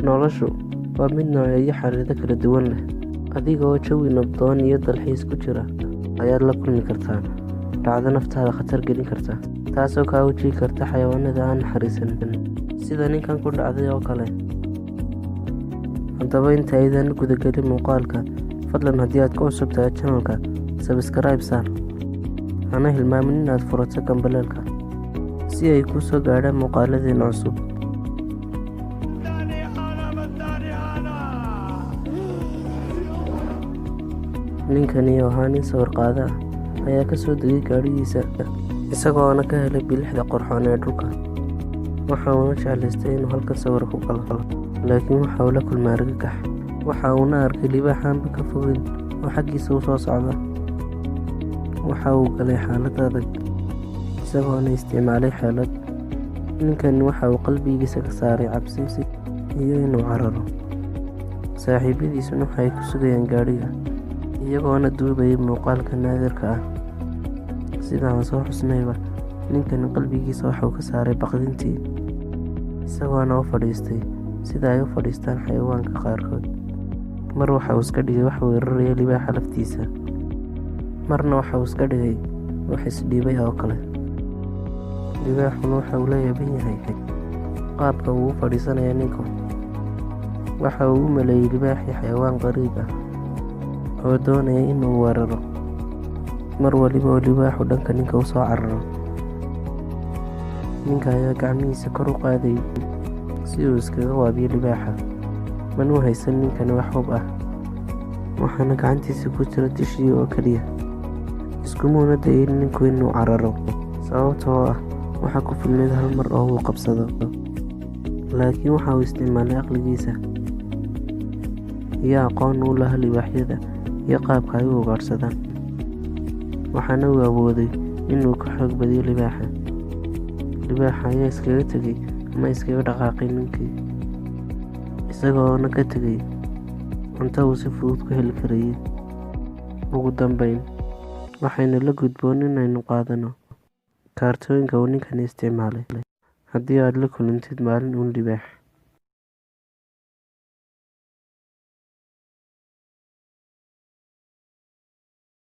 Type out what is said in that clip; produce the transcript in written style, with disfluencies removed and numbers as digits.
Noloshu waa mid noocyo xiriiro kala duwan leh. Adiga oo jawi nabdoon iyo dalxiis ku jira ayaad la kulmi kartaa dhacdo naftaada khatar gelin karta, taasoo kaa wajihi karta xayawaanada aan naxariisan, sida ninkan ku dhacday oo kale. Haddaba, inta aydan u gudagelin muuqaalka, fadlan haddii aad ku cusub tahay channelka, subscribe saar, hana hilmaamin inaad furato gambaleelka si ay kuu soo gaadhaan muuqaaladeena cusub. Ninkani oo ahaa nin sawir qaade ah ayaa ka soo degay gaadhigiisa, isagoona ka helay bilicda qurxoon ee dhulka. Waxa uuna jeclaystay inuu halkan sawir ku galo, laakiin waxa uu la kulmay argagax. Waxa uuna arkay libaax aanba ka fogeyn oo xaggiisa u soo socda. Waxa uu galay xaalad adag, isagoona isticmaalay xeelad. Ninkani waxa uu qalbigiisa ka saaray cabsi iyo inuu cararo. Saaxiibadiisuna waxa ay ku sugayaan gaadhiga, iyagoona duubayay muuqaalka naadirka ah. Sida aan soo xusnayba, ninkani qalbigiisa waxa uu ka saaray baqdintii, isagoona u fadhiistay sida ay u fadhiistaan xayawaanka qaarkood. Mar waxa uu iska dhigay wax weeraraya libaaxa laftiisa, marna waxa uu iska dhigay wax isdhiibay oo kale. Libaaxuna waxa uu la yaaban yahay qaabka uu u fadhiisanayo ninku. Waxa uu u maleeyay libaaxii xayawaan qariib ah oo doonaya in uu weeraro. Mar waliba oo libaaxu dhanka ninka u soo cararo, ninka ayaa gacmihiisa kor u qaadayay si uu iskaga waabiyo libaaxa. Manuu haysan ninkani wax hub ah, waxaana gacantiisa ku jira tishii oo keliya. Iskumuuna dayin ninku inuu cararo, sababtoo ah waxa ku filnayd hal mar oo uu qabsado. Laakiin waxa uu isticmaalay aqligiisa iyo aqoon uu u lahaa libaaxyada iyo qaabka ay u ugaadhsadaan. Waxaana uu awooday inuu ka xoog badiyo libaaxa. Libaaxa ayaa iskaga tegay ama iskaga dhaqaaqay ninkii, isagoona ka tegay cunto uu si fudud ku heli karayay. Ugu dambeyn, waxaynu la gudboon inaynu qaadano kaartooyinka uu ninkani isticmaalay haddii aad la kulantid maalin uun libaax.